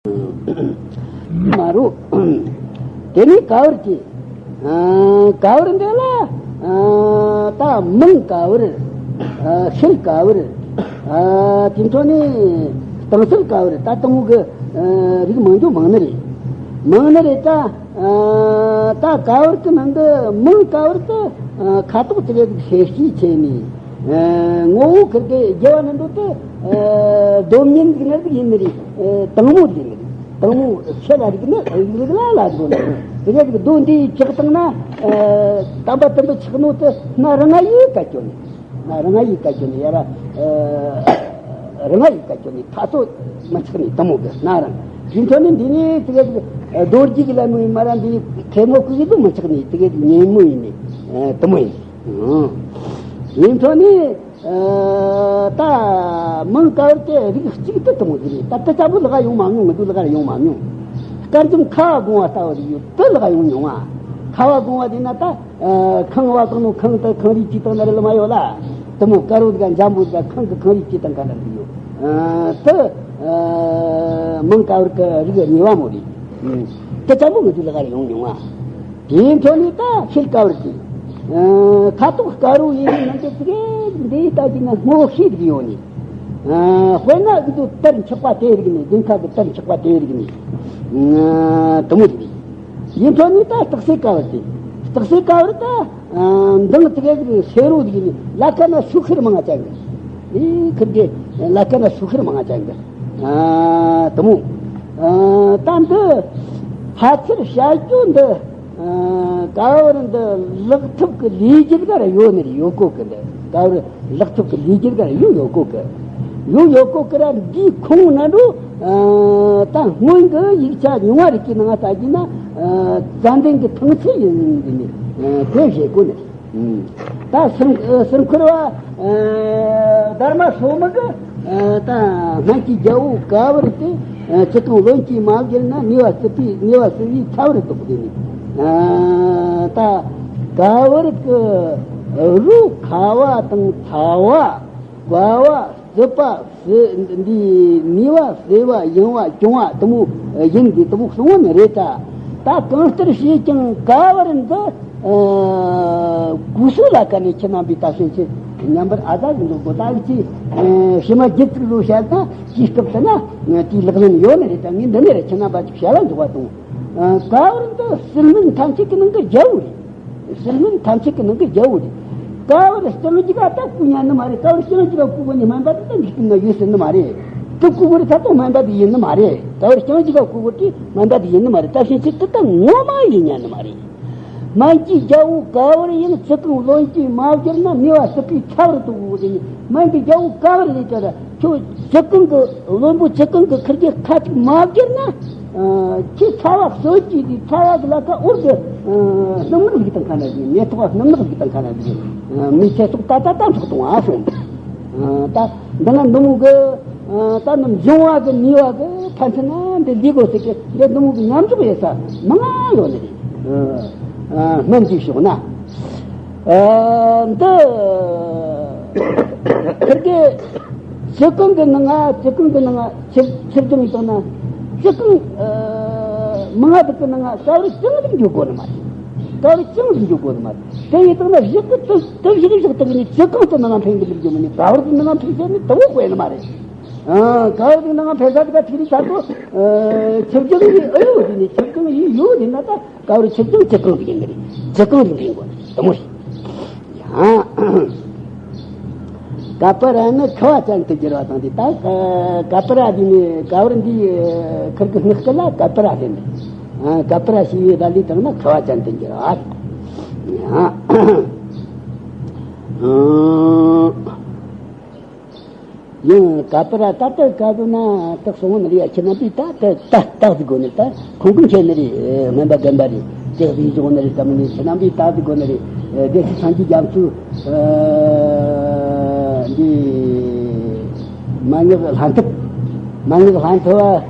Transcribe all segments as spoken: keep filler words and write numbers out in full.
མ་རུ། དེ་ནས་ག་བུར་གྱི། ཨ། ག་བུར་འདི་ལ། ཨ། ད་མིང་ག་བུར། ཨ། ཤེལ་ག་བུར། ཨ། དེ་འཕྲོ་ནས་གཏིང་གསལ་ག་བུར། ད་དང་པོ་གི། ཨ། རིགས་མང་རྒྱུ་མང་ནི་རེད། མང་ནི་རེད་ད། ཨ། ད་ག་བུར་གྱི་ནང་གི་མིང་ག་བུར་དུ། ཨ། ཁ་དོག་ཅི་རེད་ཟིག་ཤེས་ཤེས་བྱས་ནས། ཨ། ངོ་བོ་ཁིར་གི་རྒྱལ་བ་ནི་འགྲོ་དུ། ཨ། སྡོམ་ཉིན་ཟིག་ནི་ཟིག་ཡིན་ནི་རེད། ཨ། དང་མོ་ཟིག་ནི་རེད། དང་མོ་ཆེ་ལ་རིག་ནི་རིག་ལ་ལ་འགྲོ་ནི་རེད། དེ་ག་ཟིག་རྡོ་འདི་ཆག་བཏང་ན། ཨ། དམ་པ་དམ་པ་ཆག་ནོ་དུ་སྣ་རང་ང་ཡི་ཀ་ཅོ་ནི། སྣ་རང་ང་ཡི་ཀ་ཅོ་ནི་ཡ་ར། ཨ། རང་ང་ཡི་ཀ་ཅོ་ནི་ཐ་ཚོ་མི་ཆག་ནི་དང་མོ་གི་སྣ་རང་། དེ་འཕྲོ་ནི་འདི་ནི་དེ་ག་ཟིག་རྡོ་རྗེ་གི་ལ་མོ་ཡི་མ་ར་འདི་ཐལ་མོ་ཀུ་ཡི་དུ་མི་ཆག་ནི་དེ་ག་ཟིག་ཉིན་མོ་ཡིན་ནི། ཨ། དང་མོ་ཡིན། ཡིན་ཐོག་ནས། ཨ། ད་མིང་ག་བུར་དེ་རིགས་གཅིག་ཏུ་དང་པོ་ཟིག་རེད། ད་དེ་ལྟ་བུ་ལག་ཡོང་མ་མྱོང་། ང་ཚོ་ལག་ཡོང་མ་མྱོང་། དཀར་འཛོམས་ཁ་བ་སྒོང་བ་ལྟ་བུ་ཟིག་ཡོད། དེ་ལག་ཡོང་མྱོང་བ། ཁ་བ་སྒོང་བ་དེ་ན་ད། ཨ། ཁང་བ་གང་ནོ་ཁང་དུ་ཁང་རིགས་གཅིག་དང་ན་རེ་ལ་མ་ཡོད་ལ། དེ་མོ་དཀར་བོ་དེ་ག་འཇམ་པོ་དེ་ག་ཁང་གི་ཁང་རིགས་གཅིག་དང་ག་འདྲ་ཟིག་ཡོད། ཨ། དེ། ཨ། མིང་ག་བུར་གི་རིགས་གཉིས་པ་མོ་རེད། དེ་ལྟ་བུ་ང་ཚོ་ལག་ཡོང་མྱོང་བ། དེའི་འཕྲོ་ནས་ད་ཤེལ་དཀར་བུར་གྱི། ཨ། ཁ་དོག་དཀར་པོ་ཡིན་ནི་མིན་གྱི་ཚིག་འདི་ལྟ་ཅི་ན་སྔོ་ཤེས་རིག་ཡོད་ནི། ཨ། དཔེར་ན་འུ་ཚོ་དར་འཁྱག་པ་དེ་རིག་ནི། གདན་ཁ་གི་དར་འཁྱག་པ་དེ་རིག་ནི། ཨ། དེ་མོ་རིག་ནི། དེའི་འཕྲོ་ནས་ད་སྟག་གཟིག་དཀར་བུར་གྱི། སྟག་གཟིག་དཀར་བུར་ད། ཨ། མདངས་དེ་ག་ཟིག་སེར་པོ་ཟིག་ནི་ལ་ཁ་ན་སུ་ཁིར་མང་ང་ཅན་གི། ཨེ། ཁིར་གི་ལ་ཁ་ན་སུ་ཁིར་མང་ང་ཅན་གི། ཨ། དེ་མོ། ཨ། ད་འདི་ཕལ་ཆེར་བྱ་རྒྱུ་འདི། ཨ། ག་བུར་འདི་ལག་ཐུབ་ཀྱི་ལས་རྒྱུ་ག་ར་ཡོད་ནི་རེད། ཡོད་གོ་གི། འདི་ག་བུར་ལག་ཐུབ་ཀྱི་ལས་རྒྱུ་ག་ར་ཡོད། ཡོད་གོ་གི། ཡོད། ཡོད་གོ་གི་ར། འདིའི་ཁོངས་ན་འགྲོ། ཨ། ད་སྔོན་གྱི་ཡིག་ཆ་ཉུང་བ་རིགས་ཀྱི་ནང་ལྟ་རྒྱུ་ན། ཨ། ཙན་དན་གྱི་ཐང་ཆེན་ཡིན་ནི། ཨ། དེ་བཞེད་གོ་ནི། ད་སེར་སེར་འཁོར་བ། ཨ། སྡར་མ་སོ་མ་གི། ཨ། ད་སྨན་གྱི་རྒྱལ་པོ་ག་བུར་དེ། ཨ། ཅི་གང་བློན་གྱིས་མ་བསྒྱུར་ན། ནུས་པ་སྲིད་པའི་ནུས་པ་སྲིད་པའི་ཚ་བར་གཏོགས་ཏེ་ནི། ཨ། ད་ག་བུར་གི་རོ་ཁ་བ་དང་ཚ་བ། བ་བ། སྲིད་པ། སྲིད། འདིའི་ནུས་པ་སྲིད་པ་ཡང་བ་གྱོང་བ་དེ་མོ་ཡིན་གྱི། དེ་མོ་གསུང་བ་ནི་རེད་ད། ད་གང་ལྟར་བྱས་ཀྱང་ག་བུར་འདི། ཨ། གོ་སོ་ལ་ཀ་ནས་ཁྱེད་རྣམ་པས་ད་ཕྱིན་ཆད་མཉམ་པར་ཨ་ད་གི་འཇོག་དགོས། ད་གི་ཅི། ཨ། ཕྱི་མ་བརྒྱད་ཅིག་ལོ་བཤད་ན་དེའི་སྐབས་དེ་ན་དེའི་ལག་ལེན་ཡོད་ནི་རེད། ད་ངས་འདི་ནས་རེད། ཁྱེད་རྣམ་པ་ཅིག་བྱ་བ་འཇོག་པ་དང་། ཨ། ག་བུར་འདི་སྲིད་སྨན་ཐམས་ཅད་ཀྱི་ནང་གི་རྒྱལ་པོ་རེད། སྲིད་སྨན་ཐམས་ཅད་ཀྱི་ནང་གི་རྒྱལ་པོ་རེད། ག་བུར་སྤྱང་ཀི་ག་ད་བཀོལ་ཉན་ནི་མ་རེད། ག་བུར་སྤྱང་ཀི་ག་བཀོལ་གོ་ནི་སྨན་པ་དེ་ད་འཇིག་རྟེན་ན་ཡོད་ཟེར་ནི་མ་རེད། དེ་བཀོལ་གོ་རེད་ད་དུང་སྨན་པ་དེ་ཡིན་ནི་མ་རེད། ག་བུར་སྤྱང་ཀི་ག་བཀོལ་གོ་དེ་སྨན་པ་དེ་ཡིན་ནི་མ་རེད། ད་ཕྱིན་ཆད་དེ་ད་ངོ་མ་ཡིན་ཉན་ནི་མ་རེད། སྨན་གྱི་རྒྱལ་པོ་ག་བུར་ཡང་ཅི་གང་བློན་གྱིས་མ་བསྒྱུར་ན། ནུས་པ་སྲིད་པའི་ཚ་བར་གཏོགས་གོ་དེ་ནི། སྨན་གྱི་རྒྱལ་པོ་ག་བུར་ཡིན་ཀྱང་ཁྱོད་ཅི་གང་གི་བློན་པོ་ཅི་གང་གི་ཁིར་གི་ཁ་ཅིག་མ་བསྒྱུར་ན། ཨ། ཁྱེད་ཚ་བ་གསོད་ཀྱི་དེ་ཚ་བ་གི་ལ་ཁ་འུར་གི། ཨ། སྣུམ་ནག་ཟིག་དང་ཁ་ན་ཟིག། མེ་ཏོག་སྣུམ་ནག་ཟིག་དང་ཁ་ན་ཟིག། ཨ། མི་ཚེ་སྲོག་ད་ད་ད་འཕྲོག་གཏོང་ཨ་སོང་། ཨ། ད་འདི་ན་འདི་མོ་གི། ཨ། ད་ནི་འབྱུང་བ་གི་ནུས་པ་གི་ཕན་ཚུན་ན་འདི་ལས་དགོས་ཟེར་གི། འདི་འདི་མོ་གི་མཉམ་འཇོག་ཡོད་ས་མང་ང་ཡོད་ནི་རེད། ཨ། སྨན་གྱི་ཕྱོགས་ན། ཨ། འདི་ཁིར་གི་ཅི་གང་གི་ནང་ང་། ཅི་གང་གི་ནང་ང་། ཆིབས་ཆིབས་སྒྱུར་ཡིན་ན་ཅི་གང་། ཨ། མང་ང་དེ་གི་ནང་ང་ག་བུར་ཅང་ཟིག་འཇུག་དགོས་ནི་མ་རེད། ག་བུར་ཅང་ཟིག་འཇུག་དགོས་ནི་མ་རེད། དེ་ཡིན་དང་ན་བཞག་གི་དེ་དེ་བཞག་བཞག་དེ་གི་ནི་ཅི་གང་དེ་ནང་ང་ཕན་གི་འཇུག་རྒྱུ་མིན་ནི། ག་བུར་དེ་ནང་ང་ཕན་ཟེར་ནི་དེ་བོ་དགོས་ནི་མ་རེད། ཨ། ག་བུར་དེ་ནང་ང་ཕན་ས་དེ་ག་ཐིག་རིགས་ས་ཏོ། ཨ། ཆིབས་སྒྱུར་ཡིན་ཨེ་ཡོད་དེ་ནི། ཆིབས་སྒྱུར་ཡིན་ཡོད་དེ་ན་ད། ག་བུར་ཆིབས་སྒྱུར་ཅི་གང་དེ་ཡིན་ནི་རེད། ཅི་གང་དེ་ཕན་དགོས་ནི་དེ་མོ་རེད། ཡང་། ཀ་པ་ར་ནི་ཁ་བ་ཅན་དུ་འགྱུར་བ་དང་། དེ་ད་ཀ་པ་ར་དེ་ནི་ག་བུར་འདི་ཁིར་གི་སྔགས་སྐུ་ལ་ཀ་པ་ར་ཟེར་ནི། ཨ། ཀ་པ་ར་ཞེས་པའི་བརྡ་ལས་དྲངས་ན་ཁ་བ་ཅན་དུ་འགྱུར་བ། ཡང་། ཨང་། ཡང་ཀ་པ་ར་ད་ལྟ་ག་དུ་ན་ད་སོང་ནི་རེད། ཁྱེད་རྣམ་པས་ད་ད་ད་ད་ཟིག་དགོས་ནི། ད་ཁོང་ཁོང་ཁྱེད་ནི་རེད། སྨན་པ་རྒན་པ་རེད། དེ་ཟིག་འཇོག་ནི་རེད། ད་མི་ནི་ཁྱེད་རྣམ་པས་ད་ཟིག་དགོས་ནི་རེད། སྡེ་སྲིད་སངས་རྒྱས་རྒྱ་མཚོ། ཨ། འདི་མ་ངག་ལྷ་འཐབ། མ་ངག་ལྷ་འཐབ་བ།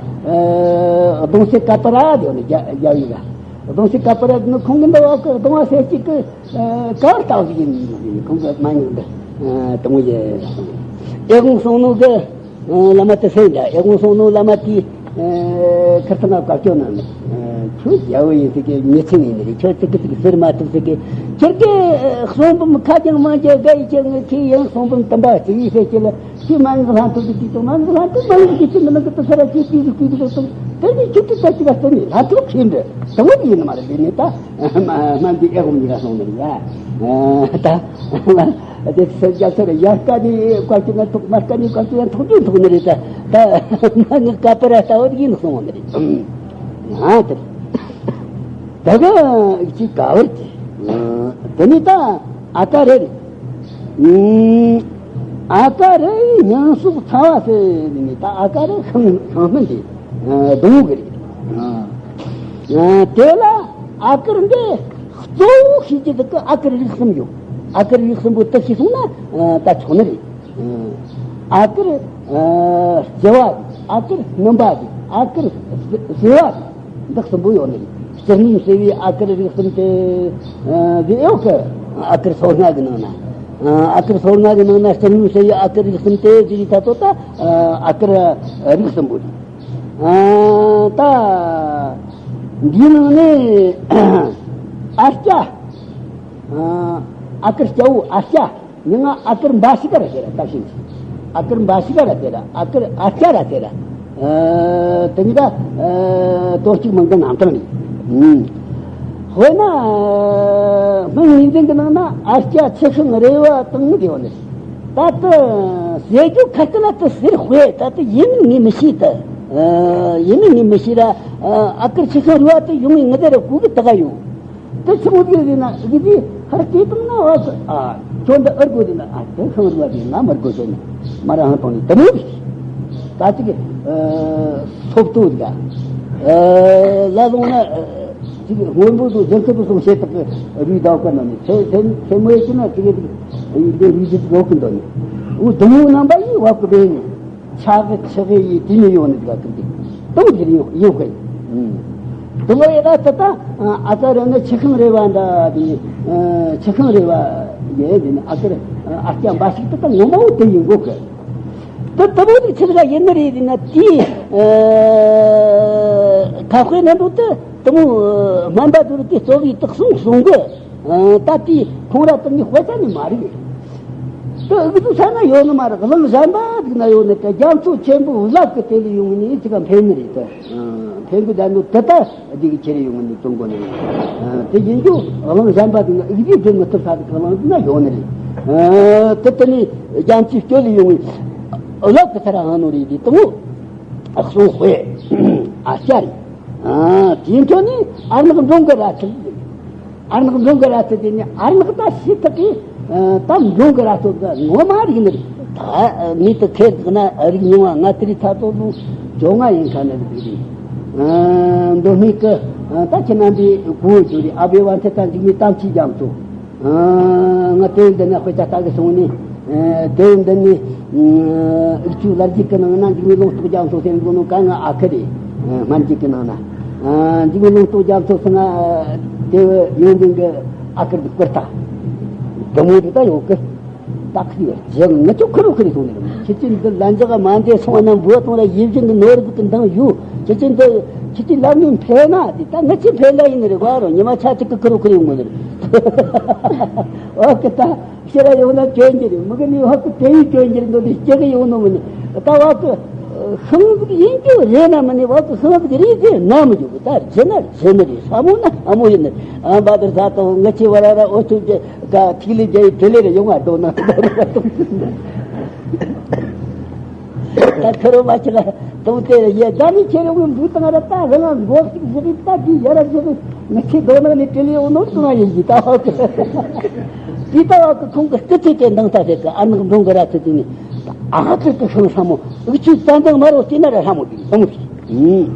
ཨ། གདོང་སེ་ཀ་པ་ར་དེ་ནི་རྒྱ་རྒྱ་ཡིག་ག་གདོང་སེ་ཀ་པ་ར་དེ་ནི་ཁོང་གི་འདི་བ་གི་གདོང་བ་སེ་གཅིག་གི། ཨ། ག་བུར་ལྟ་བུ་ཡིན། ཁོང་གི་མ་ངག་འདི། ཨ། དེ་མོ་ཡེ། ཨེ་ཧོང་སོང་ནོ་གི། ཨ། བླ་མ་དེ་སེ་འདྲ། ཨེ་ཧོང་སོང་ནོ་བླ་མ་དེ། ཁིར་ཐང་ང་བཀའ་བཀྱོན་གནང་ནས། ཁྱོད་རྒྱལ་པོ་ཡིན་ཟེར་གི་མི་ཚེ་ཡིན་ནི་རེད། ཁྱོད་ཙི་གི་ཙི་གི་ཟེར་མ་ཐུབ་ཟེར་གི། ཁྱེད་ཀྱི་གསུང་འབུམ་ཁ་རྒྱང་མ་རྒྱ་དགའ་ཡི་ཁྱེད་ངས་ཁྱེད་ཡང་གསུང་འབུམ་དམ་པ་ཅིག་ཡིན་ཟེར་གི་ལ། ཁྱེད་མ་ངི་ལྷན་ཐུག་གི་དུས་དང་མ་ངི་ལྷན་ཐུག་མ་ངི་གི་ཁྱེད་མི་ནང་གི་དུ་ས་ར་ཁྱེད་ཀྱི་རིགས་ཀྱི་རིགས་དང་དེ་ནི་ཁྱེད་ཀྱི་ས་ཅི་ག་ས་ནི་ལྷན་ཐུག་ཁྱེད་འདྲ་དང་བོ་ཡིན་ནི་མ་རེད། དེ་ནི་ད་སྨན་པའི་ཨེ་ཧོམ་ཉི་ག་སོང་ནི་རེད་ཡ། ད། དེ་སེམས་རྒྱ་ཚོར་ཡར་ཀ་ནི་བཀའ་ཁྱི་ན་ཐུག་མར་ཀ་ནི་བཀའ་ཁྱི་ཡང་ཐུག་དུས་ཐུག་ནི་རེད། ད་ད་ང་ཀ་པ་ར་ལྟ་བུ་ཡིན་སོང་བ་ནི་རེད། ང་དེ་ད་ག་ཅི་ག་བར་གྱི་དེ་ནི་ད་ཨ་ཀ་རེ་རེད། ཨ་ཀ་རེ་ཉང་སུག་ཚ་བ་ཟེར་ནི་ད་ཨ་ཀ་རེ་ཤང་ཤང་སྨན་དེ་སྡོང་བོ་གི་རེད། དེ་ལ་ཨ་ཀར་འདི་གཙོ་བོ་ཤེས་ཀྱི་འདུག་གི། ཨ་ཀར་རིགས་གསུམ་ཡོད། ཨ་ཀར་རིགས་གསུམ་པོ་དེ་ཤེས་སོང་ན་ད་ཆོག་ནི་རེད། ཨ་ཀར་ལྕི་བ་འདུག་ཨ་ཀར་སྣུམ་པ་འདུག་ཨ་ཀར་ཟེ་བ་འདུག་འདི་གསུམ་པོ་ཡོད་ནི་རེད། སྤྱིར་སྣུམ་ཟེ་བའི་ཨ་ཀར་རིགས་གསུམ་དེ་དེ་ཡོད་གི། ཨ་ཀར་སོ་ལྔ་གི་ནང་ན། ཨ་ཀར་སོ་ལྔ་གི་ནང་ན་སྤྱིར་སྣུམ་ཟེ་བའི་ཨ་ཀར་རིགས་གསུམ་དེ་ཟེ་བའི་ད་ཚོ་ད་ཨ་ཀར་རིགས་གསུམ་པོ་རེད། ཨ་ད་འདིའི་ནང་ནས་ཨ་སྐྱ། ཨ་ཨ་ཀར་སྐྱ་བོ་ཨ་སྐྱ། མི་ང་ཨ་ཀར་འབའ་ཞིག་ག་ར་ཟེར་ར་ད་ཤིན་ཅི། ཨ་ཀར་འབའ་ཞིག་ག་ར་ཟེར་ར། ཨ་ཀར་ཨ་སྐྱ་ར་ཟེར་ར། ཨ་དེ་གཉིས་ཀ་ཨ་དོ་གཅིག་མིང་གི་ནང་དོན་རེད། ཨུམ། དཔེར་ན་སྨན་ངོས་འཛིན་གྱི་ནང་ན་ཨ་སྐྱ་ཆུ་ཤིང་རེ་བ་དང་དེ་བ་ནི། ད་ལྟ་ཟེར་རྒྱུ་ཁ་སྐད་ལ་དུ་ཟེར་དཔེ་ད་ལྟ་ཡིན་མིན་ངས་མི་ཤེས་ད། ཨ་ཡིན་མིན་ངས་མི་ཤེས་ར། ཨ་ཨ་ཀར་ཆུ་ཤིང་རེ་བ་དུ་ཡོང་ངས་ངི་དེ་ར་གུ་གི་ད་ག་ཡོད། དེ་ཆུང་ངུ་དེ་ཡིན་ན་གི་དེ་ཧར་སྐྱེས་བཏང་ན་བ་ཟེར། ཨ་ཁྱོད་འདི་ཨར་དགོས་དེ་ན་ཨ་དེ་ཤིང་རེ་བ་དེ་ང་མར་དགོས་ཟེར་ན་མ་ར་ཧང་བཏང་ནས་དེ་མོ་རེད། ད་ཅིག་ཨ་སོབ་ཏོ་འདྲ་ཨ་ལ་ལོང་ན་ཅིག་སྔོན་པོ་དང་རྒྱུན་མཐུད་དུ་སོང་བྱེད་ཐུབ་ཀྱི་རུས་ཟླ་བ་ནང་ནས་ཚེ་ཚེ་ཚེ་མོ་ཡེ་ཅི་ན་ཅིག་འདི་རུས་རྒྱུད་ལོག་གི་འདུག་ནས་འུ་དུ་མོ་རྣམ་པ་ཡིས་བབ་གི་བས་ནས། ཆག་གི་ཆག་གི་ཡི་དེ་ནི་ཡོང་ནི་དགའ་ཐུབ་ཀྱི་དུང་གི་རིང་ཡོང་ཧེ། དུ་མོ་ཡི་ད་ད་ད་ཨ་ཙ་རེ་ནི་ཆི་ཁང་རེ་བ་འདྲ་དེ་ནི་ཆི་ཁང་རེ་བ་ཡེ་དེ་ནི་ཨ་ཙ་རེ་ཨ་སྐྱ་འབའ་ཞིག་ད་ད་ངོ་མ་བོ་དེ་ཡིན་དགོས་གི། ད་ད་བོ་དེ་ཆི་ཟིག་ཡིན་ནི་རེད་དེ་ན་དེ་ཁ་དཔེ་ན་འགྲོ་དུ་དུ་མོ་སྨན་པ་དུ་རུ་དེ་གཙོ་བོའི་དག་སོང་སོང་གི། ད་དེ་ཁོང་ར་དུ་ནི་དཔེ་ཆ་ནི་མ་རེད། དེ་ཨུ་ཚུགས་ས་ན་ཡོད་ནི་མ་རེད། གླིང་གཞན་པ་ཟིག་ན་ཡོད་ནི་དེ་རྒྱ་མཚོ་ཆེན་པོ་ལབ་གི་དེ་ལ་ཡོང་ནི་ཅི་ག་འཕེན་ནི་རེད་དེ། འཕེན་གི་ད་ནི་དེ་ད་འདི་གི་ཁྱེར་ཡོང་ནི་གཏོང་གོ་ནི་རེད། དེ་ཡིན་རྒྱུ་གླིང་གཞན་པ་ཟིག་ན་ཨུ་ཚུགས་འཕེན་མི་ཐུབ་ས་ཟིག་གི་གླིང་ཟིག་ན་ཡོད་ནི་རེད། དེ་དེ་ནི་རྒྱ་མཚོའི་སྐྱོད་ལ་ཡོང་ནི་ལབ་གི་ས་ར་ཧང་ནོ་རེད་དེ་དང་། ཨ་གསུང་དཔེ་ཨ་ཤ་རེད། དེའི་འཕྲོ་ནི་ཨར་ནག་འབྲོང་གི་ར་ཚུལ། ཨར་ནག་འབྲོང་གི་ར་ཚུལ་དེ་ནི་ཨར་ནག་ད་ཤི་ཐག་གི་ད་འབྲོང་གི་ར་ཚུལ་ད་ངོ་མ་རིག་ནི་རེད། ད་མི་དུ་ཁེར་འདུག་ན་རིག་མྱོང་བ་ང་དེ་རིག་ཐ་ཏོ་ལུ་ཇོ་ང་ཡིན་ཁ་ནི་རིག་རེད། མདོ་སྨད་གི་ད་ཁྱེད་རྣམ་པའི་གོ་ཇོ་རེད། ཨ་བེ་བ་འཐེ་ད་འཇིགས་མེད་དམ་ཆོས་རྒྱ་མཚོ། ང་དེ་འདི་ནས་དཔེ་ཆ་ལྟ་གི་སོང་ནས། དེ་འདི་ནས་ཨུ་ཆུ་ལར་གཅིག་གི་ནང་ན་འཇིགས་མེད་ལུང་རྟོགས་རྒྱ་མཚོ་ཟེར་འགོ་ནོ་ག་ང་ཨ་ཁུ་རེད། སྨན་གཅིག་གི་ནང་ན་འཇིགས་མེད་ལུང་རྟོགས་རྒྱ་མཚོ་ཟེར་ང་དེ་ཡོན་ཏན་གི་ཨ་ཁུར་གི་བསྐུར་ཐ་དུ་མོ་དེ་ད་ཡོད་གི། ད་ཁི་ཡོད་ཅེས་ང་ཚོ་ཁུར་རུ་ཁུར་སོང་ནས་ཁྱེད་ཀྱི་འདི་ལན་འཇགས་མ་འདས་སོང་ན་འབུ་གཏོང་ར་ཡིད་བཞིན་གི་ནོར་གི་འདང་ཡུ་ཁྱེད་ཀྱི་འདི་ཁྱེད་ཀྱི་ལམ་ནས་འཕེལ་ན་དེ་ད་ང་ཚོ་འཕེལ་ལ་ཡིན་ནི་རེད་གོ་རོ་ཉི་མ་ཆ་གཅིག་གི་ཁུར་རུ་ཁུར་ཡོང་གི་ནི་རེད། ཨོ་ཀི་ད། ཤེས་ར་ཡོང་ན་སྐྱོན་གྱི་རེད། མི་གི་ནི་བ་ཀི་དེ་ཡི་སྐྱོན་གྱི་རེད་འདོད་དེ་སྐྱེ་གི་ཡོང་ནོ་མི་ནི། ད་བ་ཀི་ཤིང་ཟིག་ཡིན་རྒྱུ་རེད་ན་མི་ནི་བ་ཀི་ཤིང་ཟིག་རེད་དེ་ན་མི་འཇུག་གི། ད་རྗེ་ན་རྗེ་ནི་རེད། ས་མོ་ན་ས་མོ་ཡིན་ནི་རེད། ཨ་འབའ་དེར་ས་དང་ང་ཆེ་བ་ར་ར་ཨོ་ཆུ་རྒྱ་ག་ཐིག་ལེ་རྒྱ་ཡི་དེ་ལེ་རེ་ཡོང་བ་འདོད་ན། ད་ཁ་རོ་མ་ཆེ་ལ་དུང་དེ་ཡེ་ད་ནི་ཁྱེད་རང་གི་འབུ་དང་ར་ད་ར་ང་མགོ་གཅིག་བཞི་རེ་ད་དེ་ཡ་ར་བཞི་རེ་ང་ཆེ་དོ་ན་ནི་དེ་ལེ་ཡོང་ནོ་དུང་ང་ཡིན་གྱི་ད་ཧོ་ཀི། དེ་ལྟ་བ་གི་ཁོང་གི་སྐུ་ཚེ་དེ་འདང་ད་ཟེར་གི། ཨ་ནག་འབྲོང་གི་ར་ཚེ་དེ་ནི་ཨ་ཧ་ཙི་ཀི་ཤོང་ས་མོ་ཨུ་ཆུ་ཙན་དན་མ་རོ་དེ་ན་ར་ལྷ་མོ་དེ་གཏོང་གི།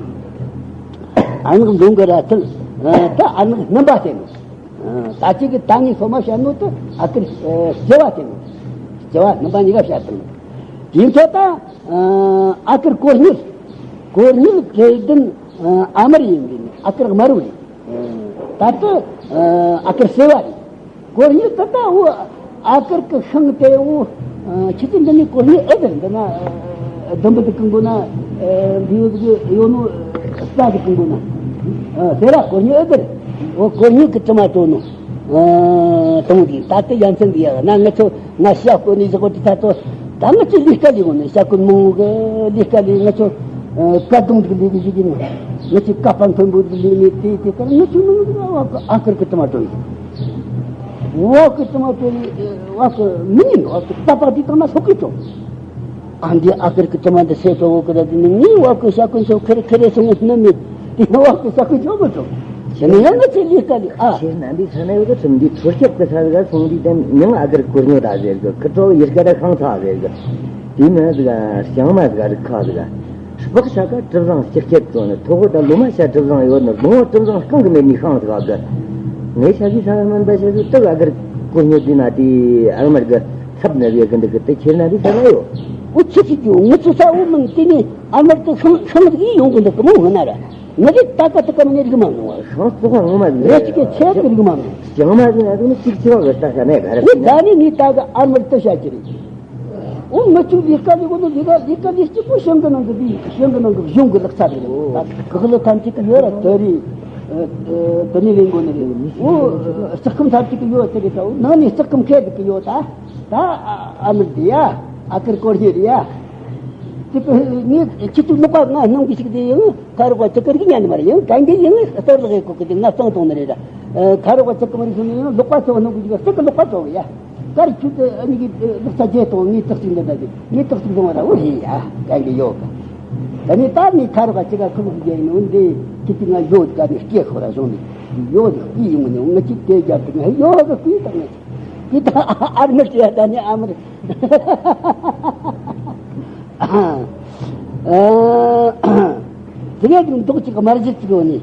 ཨ་ནག་འབྲོང་གི་ར་ཚེ་ད་ཨ་ནག་སྣུམ་པ་དེ་ནི་ད་ཅིག་གི་ད་ངའི་སོ་མ་བཤད་ནོ་དེ་ཨ་ཀིར་སྐྱེ་བ་དེ་ནི་སྐྱེ་བ་སྣུམ་པ་གཉིས་ཀ་བཤད་དང་། དེ་ཚོ་ད་ཨ་ཀིར་གོ་སྙིགས་གོ་སྙིགས་གེ་དིན་ཨ་མར་ཡིན་པས་ནི་ཨ་ཀིར་དམར་བོ་རེད། ད་ལྟ་ཨ་ཀིར་སེ་བ་རེད། གོ་སྙིགས་ད་ལྟ་འུ་ཨ་ཀིར་གི་ཤིང་དེ་འུ་ཁྱི་ཚི་འདི་ནི་གོ་སྙིགས་ཨེ་དེར་འདི་ན་ལྡུམ་བུ་དེ་ཀུན་པོ་ན་ འདི་ཡོད་ཀྱི་ཡོད་ནོ། རྩ་གི་ཀུན་པོ་ན། སེ་ར་གོ་ཉི་ཨེ་དེར། འོ་གོ་ཉི་གི་དྲི་མ་དྲོ་ནོ། དང་དེ་ད་ལྟ་ཡ་མཚན་འདི་ཡ་ན་ང་ཚོ་ང་ཤ་བཀོལ་ནས་བཞག་པ་དེ་ད་ཚོ། ད་ང་ཚོ་ལས་ཀ་ལས་འོ་ནས་ཤ་བཀོལ་མང་བོ་གི་ལས་ཀ་ལས། ང་ཚོ་བཀའ་གདོང་དུ་ལས་ཀྱི་ཞིག་ཡིན་ནོ། ང་ཚོ་བཀའ་པ་མཐོན་པོ་དུ་ལས་ནས་དེ་དེ་ལྟར་ང་ཚོ་ནང་ཨ་ཁུར་གི་དྲི་མ་དྲོ་ཡིན། བ་ཀི་དྲི་མ་དྲོ་ནས་བ་ཀི་མི་ཉན་ནོ། བ་ཀི་ད་པ་དེ་དང་ན་སོག་གི་དྲོ། ཨ་འདི་ཨ་ཁུར་གི་དྲི་མ་འདི་སེ་ཏོ་བོ་ཀི་ར་དེ་ནི་ངའི་བ་ཀི་ཤ་ཀུན་ཆོ་ཁེ་རེ་ཁེ་རེ་སོང་ནི་མི། དེ་ནི་བ་ཀི་ཤ་ཀུན་ཆོ་མི་ཆོ། དེ་ནི་ཡང་ང་ཚེ་ལས་ཀ་ལས་ཨ། ཁྱེད་རྣམ་པའི་ས་ན་ཡོད་ཀི་ཁྲིམས་འདི་འཕྲོ་སྐྱབས་ཀི་ས་ཟིག་སོང་དུས་དེ་མྱང་ཨ་ཁུར་གོ་ཉོ་ད་ཟེར་གི། ཁི་ཁྲོ་ཡིར་ཀ་ད་ཤང་ཚ་ཟེར་གི། དེ་མི་ཟིག་ལྕང་མ་ཟིག་རིག་ཁ་ཟིག་སྤག་ཤ་ཀ་གྲུ་བཟང་ལྕགས་ཁྱེར་བཙོ་ནི་ཐོག་གོ་ད་ལོ་མ་ཤ་གྲུ་བཟང་ཡོད་ནི་ལོ་ངོ་གྲུ་བཟང་རྐང་གི་མེད་ནི་ཤང་ཟིག་ག་གི། ངས་ཤ་གི་ས་མན་པ་ཤ་གི་སྟག་ཨ་གར་གོ་ཉོ་དུས་ན་དེ་ཨ་མར་གི་ཚབ་ནི་རེད་གི་འདི་གི་དེ་ཁྱེར་ན་རི་ས་ལ་ཡོད། འུ་ཆི་ཆི་རྒྱུ་ངུ་ཚོ་ས་འུ་མིན་དེ་ནི་ཨ་མར་དུ་ཤང་ཤང་ཟིག་ཡོང་གི་འདུག་གི་མོ་ངུ་ན་ར། ངུ་གི་ད་ག་ད་ག་མི་ནི་རིག་མ་ནོ། ཤང་ཙོག་ངུ་མ་ནི་རེ་ཅི་གི་ཆེ་གི་རིག་མ་ནོ། ལྕང་མ་གི་ན་དུ་ནི་ཅིག་ཆེ་བ་གི་ས་ས་ནས་ག་ར་ངི་ད་ནི་ངི་ད་ག་ཨ་མར་དུ་ཤ་ཅི་རེད། འོ་ང་ཚོའི་ལས་ཀ་ལས་གོ་ནོ་ལས་ཀ་ལས་ཀ་ལས་གཅིག་པོ་ཤང་གི་ནང་གི་དེ་ཤང་གི་ནང་གི་གཞུང་གི་ལག་ཆ་རེད། ད་གི་ལ་ཐམས་ཅད་ཀྱི་ཡོད་ར་དེ་རེད། དེ་ནི་ལེན་གོ་ནི་རེད། འོ་ལྕགས་ཁམ་ཐམས་ཅད་ཀྱི་ཡོད་དེ་རེད། ད་འོ་ནང་ནས་ལྕགས་ཁམ་ཁེ་དེ་ཀྱི་ཡོད་ད། ད་ཨ་མི་དེ་ཡ་ཨ་ཀར་སྐོར་ཞེ་རེད་ཡ། དེ་ཀ་ངས་ཁྱེད་ཚོའི་ལོག་པ་ང་སྣང་གི་ཞིག་དེ་ཡང་ཁ་རོག་པ་ཅི་ཀར་གི་ཉན་ནི་མ་རེད། ཡང་གན་གི་ཡང་གཏོར་ལ་གི་གོ་གི་དེ་ང་གཙང་གཏོང་ནི་རེད། ཁ་རོག་པ་ཅི་ཀ་མ་རེད་སོང་ནི་ཡང་ལོག་པ་ཚོ་སྣང་གི་ཞིག་སྟེགས་ཀྱི་ལོག་པ་ཚོ་གི་ཡ། དཀར་ཁྱོད་དེ་ཨ་ནི་གི་ལག་ཆ་བརྒྱད་གཏོང་། ངས་རྟགས་གཅིག་འདི་འདྲ་དེ་ངས་རྟགས་གཅིག་གཏོང་བ་ར་འུ་ཧེ་ཡ་གན་གི་ཡོད་ག། ད་ནི་ད་ནི་ཁ་རོག་ག་ཅི་ག་ཁུ་ལུག་རྒྱལ་ཡིན་འོན་ཏེ་ཁྱེད་ཀྱི་ང་ཡོད་ག་ནི་སྐྱེ་ཤོག་ར་སོང་ནི་ཡོད་གི་སྐུའི་ཡིན་མི་ནི་ང་ཅིག་དེ་རྒྱབ་དུ་ང་ཡོད་གི་སྐུའི་ད་ང་ཅིག་གི་ད་ཨ་མི་ཅི་ཡ་ད་ནི་ཨ་མི་དེ་ནས་ཀྱང་མདོག་ཅིག་དམར་ཞིག་ཅིག་ཡོད་ནི།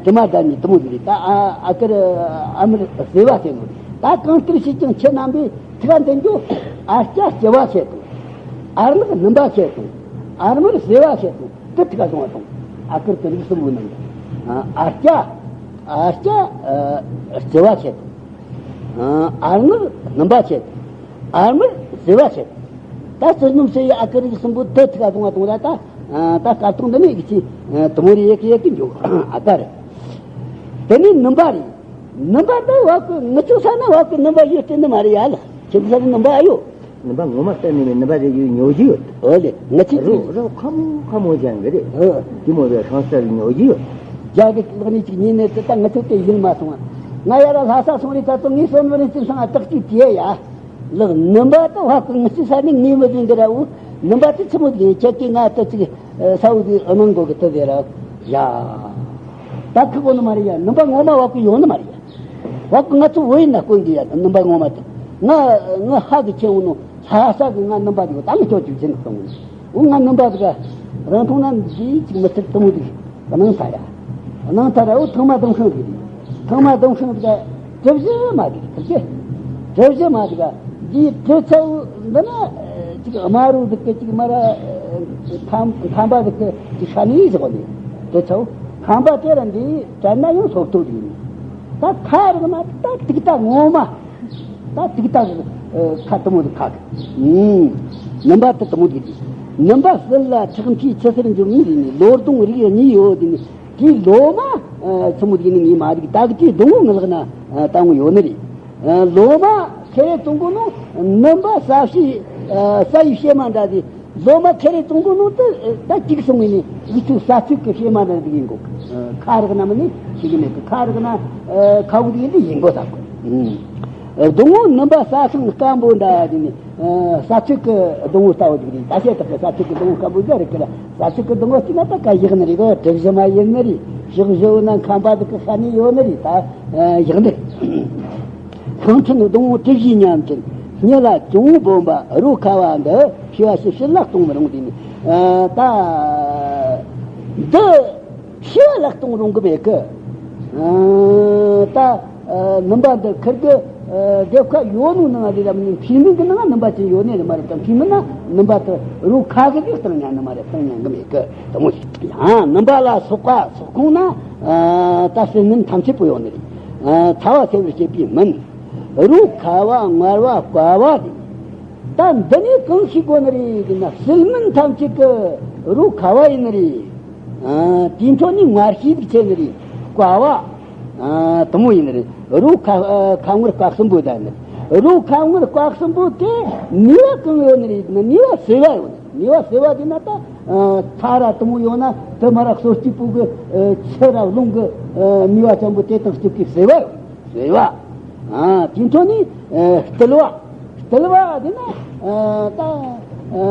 དེ་མ་ད་ནི་དུ་མོ་དེ་རེད། ད་ཨ་ཨ་ཀར་ཨ་མིར་བཟོས་པ་ཟེར་ནོ། ད་གང་ལྟར་ཞིག་ཀྱང་ཁྱེད་རྣམ་པས་ཐུགས་འདོན་རྒྱུ། ཨ་སྐྱ་སྐྱེ་བ་ཟེར་དང་། ཨ་ནག་སྣུམ་པ་ཟེར་དང་། ཨ་མིར་བཟོས་པ་ཟེར་དང་། དེ་ཐུགས་བཟུང་བ་དང་། ཨ་ཀར་དེ་རིགས་གསུམ་པོ་ནང་གི་ཨ་སྐྱ་ཨ་སྐྱ་སྐྱེ་བ་ཟེར་དང་། ཨ་ནག་སྣུམ་པ་ཟེར་དང་། ཨ་མིར་བཟོས་པ་ཟེར། ད་ཚུར་སྣུམ་ཟེར་ཡ་ཨ་ཀ་རིགས་གསུམ་པོ་དེ་ཐུགས་ལ་གཏོང་བ་གཏོང་ར་ད། ད་སྐར་ཐོག་འདི་ནས་ཡིག་ཆེ་དུ་མོ་རེ་ཡེ་གི་ཡེ་གི་འཇོག་ཨ་ད་རེད། དེ་ནས་སྣུམ་པ་རེད། སྣུམ་པ་ད་བ་གི་ངི་ཆོ་ས་ན་བ་གི་སྣུམ་པ་ཡོད་དེ་ནི་མ་རེད་ཡ་ལ། ཁྱེད་ཚོ་ས་ན་སྣུམ་པ་ཡོད། སྣུམ་པ་ངོ་མ་གཏན་ནས་མེད། སྣུམ་པ་རེ་ཡོད་ཉོ་རྒྱུ་ཡོད། ཨོ་ལེ་ང་ཚོས་རོ་ཅིག་རོ་ཁ་མོ་ཁ་མོ་ཅན་གི་རེད། ཨོ་དེ་མོ་རེ་ཧང་སར་ཉོ་རྒྱུ་ཡོད། རྒྱ་གི་ལག་ནས་ཅིག་ཉིན་ནས་དེ་ད་ངི་ཆོ་དེ་ཡིན་མ་སོང་ང་། ང་ཡ་ར་ལྷ་ས་སོང་རེད་ད་ཚོ་ངས་སོན་བ་རེ་ཅིག་སང་ཨ་ཏག་ཅིག་དེ་ཡ། ལག་སྣུམ་པ་ད་བ་གི་ངི་ཆོ་ས་ནས་ངས་མི་བཟོས་འདི་ར་འུ། སྣུམ་པ་དེ་ཆི་མོ་དེ་ཡིན་ཁྱེད་ཀྱིས་ང་ད་ཅིག་ས་འུ་དེ་ཨ་ནང་གོ་གི་དེ་དེ་ར་ཡ། ད་ཁི་གོ་ནི་མ་རེད་ཡ། སྣུམ་པ་ངོ་མ་བ་གི་ཡོང་ནི་མ་རེད་ཡ། བ་གི་ང་ཚོ་བོད་ཡིན་ན་དཀོན་གི་ཡ། སྣུམ་པ་ངོ་མ་དེ་ང་ང་ཧ་གི་ཁྱེད་འུ་ནོ་ལྷ་ས་གི་ང་སྣུམ་པ་དེ་གོ་ད་ངི་ཁྱོད་ཅིག་ཅན་གཏོང་གི་འུ། ང་སྣུམ་པ་དེ་ག་རང་མཐོང་ན་འདི་ཅིག་མི་ཚེ་དུ་མོ་དེ་གནང་ཚར་ཡ། གནང་ཚར་ར་འུ་ཐང་མ་དང་ཤང་དེ་རེད། ཚང་མ་སྡོམ་ཤིང་དེ་ག་གྲུ་བཞི་མ་དེ་ག་གྲུ་བཞི། གྲུ་བཞི་མ་དེ་ག་འདིའི་གྲུ་ཚོ་འདི་ན་ཅིག་དམར་རོ་དེ་ག་ཅིག་མ་ར་ཐམ་ཐམ་པ་དེ་ག་ཅིག་ཤ་ནི་ཟེར་བ་ནི་གྲུ་ཚོ་ཐམ་པ་དེ་ར་འདི་དྲན་ན་ཡང་སོབ་ཐོ་དེ་ཡིན། ད་ཁ་རག་ན་ད་ཏིག་ཏ་ངོ་མ་ད་ཏིག་ཏ་ཁ་དུ་མོ་དེ་ཁ་གི་ནུམ་པ་དེ་དུ་མོ་དེ་གི་ནུམ་པ་སྲིད་ལ་ཁྲག་མཁྲིས་ཆུ་སེར་འཇོམས་ནི་རེད་ནི་ལོ་སྡོང་རིགས་གཉིས་ཡོད་དེ་ནི། དེའི་ལོ་མ་ཆི་མོ་དེ་ནི་ངས་མ་རིག་ད་གི་དེའི་སྡོང་བོ་ངི་ལག་ན་ད་ངོ་ཡོད་ནི་རེད། ལོ་མ་ཁེ་རེ་བཙོང་གོ་ནོ་ནུམ་པ་ས་ཕྱི་ས་ཡི་བྱེ་མ་འདྲ་དེ་ལོ་མ་ཁེ་རེ་བཙོང་གོ་ནོ་དེ་ད་གཅིག་སོང་ངི་ནི་ཡི་ཆུ་ས་ཚིགས་གི་བྱེ་མ་འདྲ་དེ་ཡིན་གོ། ཁ་རག་ན་མི་ནི་ཤི་གི་མེད་གི། ཁ་རག་ན་ཁ་བུ་དེ་ཡིན་དེ་ཡིན་གོ་ད་གོ། སྡོང་བོ་ནུམ་པ་ས་སང་སྐམ་པོ་འདྲ་དེ་ནི་ས་ཚིགས་གི་སྡོང་བོ་ལྟ་བུ་དེ་རེད། ད་བཤད་ད་གི་ས་ཚིགས་གི་སྡོང་བོ་སྐམ་པོ་འདྲ་རེད་གི་ལ། ས་ཚིགས་ཀྱི་སྡོང་བོ་གཅིག་ན་ད་ཀ་བཞག་ནི་རེད་གོ། གྲུ་བཞི་མ་ཡིན་ནི་རེད། ཕྱོགས་བཞི་བོ་ན་ཁང་པ་དེ་ཀ་ཤ་ནི་ཡོད་ནི་རེད། ད་བཞག་ནི་རེད། ཤིང་ཕྲན་སྡོང་བོ་གྲུ་བཞི་མཉམ་གྱིན། སྙི་ལ་གྱོང་སྦོམ་པ་རོ་ཁ་བ་འདི་ཤི་བ་ཤི་ཕྱིར་ལ་གཏོང་མི་རུང་དེ་ནི། ད་འདི་ཤི་བ་ལ་གཏོང་རུང་གི་མེད་གི། ད་ནུམ་པ་འདི་ཁིར་གི་རྒྱབ་ཁ་ཡོད་ནོ་ནང་རེད་ལ་མིན་ཕི་མིན་གི་ནང་ནུམ་པ་ཅན་ཡོད་ནི་རེད་མ་རེད། ད་ཕི་མིན་ན་ནུམ་པ་དེ་རོ་ཁ་གི་གི་སྟེང་ཉན་ནི་མ་རེད། སྟེང་ཉན་གི་མེད་གི་དུ་མོ་ཞིག་ཡང་ནུམ་པ་ལ་སོགས་པ་སོགས་ཁོང་ན་ད་སྲིན་ནིན་ཐམས་ཅད་པོ་ཡོད་ནི་རེད། ཚ་བ་སེལ་བར་བྱེད་པའི་མིན། རོ་ཁ་བ་མངར་བ་བསྐ་བ་རེད། ད་འདི་ནས་གང་ཤེས་དགོས་ནི་རེད་ཟེར་ན། སིལ་སྨན་ཐམས་ཅད་ཀྱི་རོ་ཁ་བ་ཡིན་ནི་རེད། ཨ། དེའི་འཕྲོ་ནས་མངར་ཤོས་ཟིག་ཆེ་ནི་རེད། ཀ་བ། ཨ། དེ་མོ་ཡིན་ནི་རེད། རོ་ཁ། ཨ། ཁ་མངར་སྐབས་གསུམ་པོ་ད་ནི། རོ་ཁ་མངར་སྐབས་གསུམ་པོ་དེ་ནུས་པ་གང་ཡོད་ནི་རེད་ཟེར་ན། ནུས་པ་བསིལ་བ་ཡོད་ནི། ནུས་པ་བསིལ་བ་དེ་ན་ད། ཨ། ཚྭ་ར་དེ་མོ་ཡོད་ན། དེ་མ་ར་གསོ་སྐྱེས་པོ་གི། ཨ། ཆུ་ར་རླུང་གི། ཨ། ནུས་པ་ཅན་པོ་དེ་དང་སྐྱུག་གི་བསིལ་བ་ཡོད། བསིལ་བ། ཨ། དེའི་འཕྲོ་ནས། ཨ། རྟུལ་བ། རྟུལ་བ་དེ་ན། ཨ། ད། ཨ།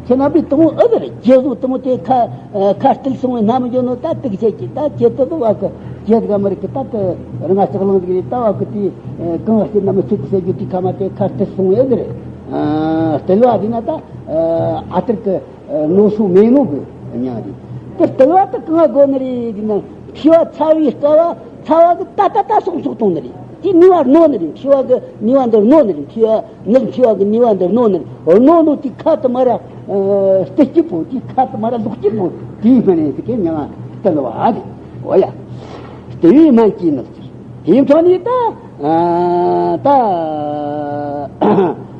ཁྱེད་རྣམ་པས་དེ་མོ་ཨེ་ཟེར། ཁྱེད་ཚོ་དེ་མོ་དེ་ཁ། ཨ། ཁ་རྟུལ་སོང་བའི་ནམ་རྒྱུན་ནོ་ད་དུག་ཆེ་གི། ད་ཁྱེད་དེ་ཚོ་བ་གི་ཁྱེད་ག་མི་རིག་གི། ད་དེ་རང་ང་ལྕགས་ལང་ཟིག་རེད། ད་བ་གི་དེ། ཨ། གང་བ་ཞིག་ན་མི་ཚུད་ཟེར་རྒྱུ་དེ་ཁ་མ་དེ་ཁ་རྟུལ་སོང་ཨེ་ཟེར། ཨ། རྟུལ་བ་དེ་ན་ད། ཨ། ཨ་ཐུར་གི། ཨ། རྣོ་སོ་མེད་ནོ་གི་མྱིང་རེད། དེ་རྟུལ་བ་དེ་གང་དགོས་ནི་རེད་ཟེར་ན། མཁྲིས་པ་ཚ་བའི་སྐབས་བ། ཚ་བ་གི་ད་ད་ད་སོང་སོང་གཏོང་ནི་རེད། དེ་ནུས་པ་རྣོ་ནི་རེད། མཁྲིས་པ་གི་ནུས་པ་འདི་རྣོ་ནི་རེད། མཁྲིས་པ་ནི། མཁྲིས་པ་གི་ནུས་པ་འདི་རྣོ་ནི་རེད། རྣོ་ནོ་དེ་ཁ་དེ་མ་ར། ཨ། རྟུལ་སྐྱིད་པོ། དེ་ཁ་དེ་མ་ར་ལོག་སྐྱིད་པོ། དེའི་སྨན་རེད། དེ་གི་མྱིང་ང་རྟུལ་བ་རེད། འོ་ཡ། རྟུལ་བའི་སྨན་གྱི་ནགས་ཚལ། དེའི་འཕྲོ་ནས་ད། ཨ། ད།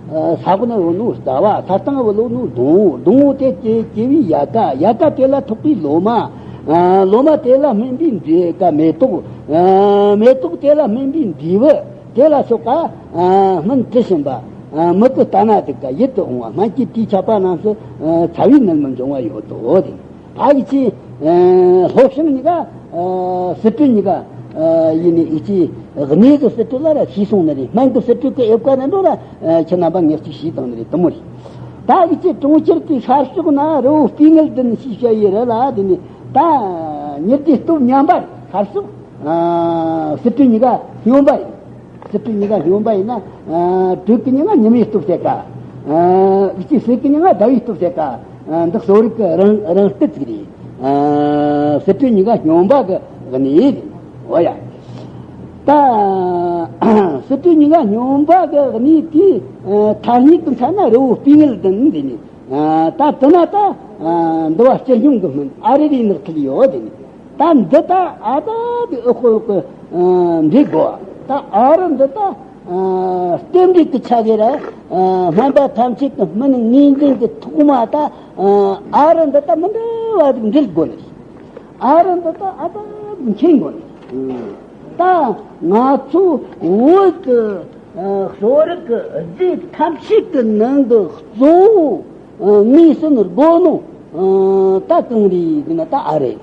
ཨ། ས་གོ་ན་བུ་ནུ་རྩ་བ། ས་སྟེང་བུ་ལོ་ནུ་སྡོང་བོ། སྡོང་བོ་དེ་སྐྱེ་སྐྱེ་བའི་ཡལ་ག། ཡལ་ག་དེ་ལ་ཐོགས་པའི་ལོ་མ། ཨ། ལོ་མ་དེ་ལ་སྨིན་པའི་འབྲས་ཀ་མེ་ཏོག། ཨ། མེ་ཏོག་དེ་ལ་སྨིན་པའི་འབྲས་བུ། དེ་ལ་སོགས་པ། ཨ། སྨན་དྲི་ཞིམ་པ། ཨ། མིག་གི་ལྟ་ན་སྡུག་ག་ཡིད་དུ་འོང་བ། སྨན་གྱི་དྲིས་ཁྱབ་པ་རྣམས་སུ། ཨ། ཚ་བའི་ནད་མི་འབྱུང་བ་ཡོད་དོ། དེ། ད་གི་ཅི། ཨ། ལྷོ་བྱང་གཉིས་ཀ། ཨ། སི་ཏུ་གཉིས་ཀ། ཨ། ཡིན་ནི་ཨི་ཅི། གནས་གི་སི་ཏུ་ལ་ར་ཤེས་སོང་ནི་རེད། སྨན་གི་སི་ཏུ་གི་ཨེབ་ཀ་ནི་འགྲོ་ར། ཨ། ཁྱེད་རྣམ་པ་ངས་ཅིག་ཤེས་དང་ནི་རེད། དེ་མོ་རེད། ད་གི་ཅི། གྲོང་ཁྱེར་གྱི་ཤར་ཕྱོགས་ན་རི་བོ་སྤོས་ངད་ལྡན་ཞེས་བྱ་ཡི་རི་ལ། དེ་ནི་ད་ཉི་ཟླའི་སྟོབས་ཉམས་པ་རེད། ཤར་ཕྱོགས། ཨ། སི་ཏུ་གཉིས་ཀ་སྨྱོན་པ་ཡིན། སི་ཏུ་གཉིས་ཀ་སྨྱོན་པ་ཡིན་ན། ཨ། དྲོད་ཀྱི་ཉི་མ་ཉི་མའི་སྟོབས་ཟེར་ག། ཨ། ཨི་ཅི། ཟས་ཀྱི་ཉི་མ་ཟླ་བའི་སྟོབས་ཟེར་ག། ཨ། འདི་གསོ་རིག་གི་རང་རང་རྟུལ་ཟིག་རེད། ཨ། སི་ཏུ་གཉིས་ཀ་སྨྱོན་པ་གི་གནས་རེད། འོ་ཡ། ད་སི་ཏུ་གཉིས་ཀ་སྨྱོན་པ་གི་གནས་དེའི། ཨ། ཐ་སྙད་དུ་མཚོན་ན་རི་བོ་སྤོས་ངད་ལྡན་ཟེར་ནས། ཨ། ད་དེ་ན་ད། ཨ། འདུལ་བ་སྤྱི་སྨྱོན་གྱི་སྨན་ཨ་རི་རིའི་ནགས་ཚལ་ཡོད་དེ་ནི། ད་འདི་ད་ཨ་ད་དེ་ཨོ་ཁོ་ཁོ། ཨ། འདྲེ་དགོ། ད་ཨ་རི་འདི་ད། ཨ། རྟེན་འབྲེལ་གྱི་ཆ་གི་ར། ཨ། སྨན་པ་ཐམས་ཅད་ཀྱི་སྨན་ངོས་འཛིན་གྱི་ཐོག་མ་ད། ཨ། ཨ་རི་འདི་ད་མི་འདྲ་བ་ཟིག་འབྲེལ་དགོ་ནི། ཨ་རི་འདི་ད་ཨ་ད་མཁྱེན་དགོས་ནི། ད་ང་ཚོ་བོད་ཀྱི་གསོ་རིག་གི་རྫས་ཐམས་ཅད་ཀྱི་ནང་གི་གཙོ་བོ་ངོས་ཟིན་དགོས་ནོ་ད་གང་རེད་ཟེར་ན། ད་ཨ་རི།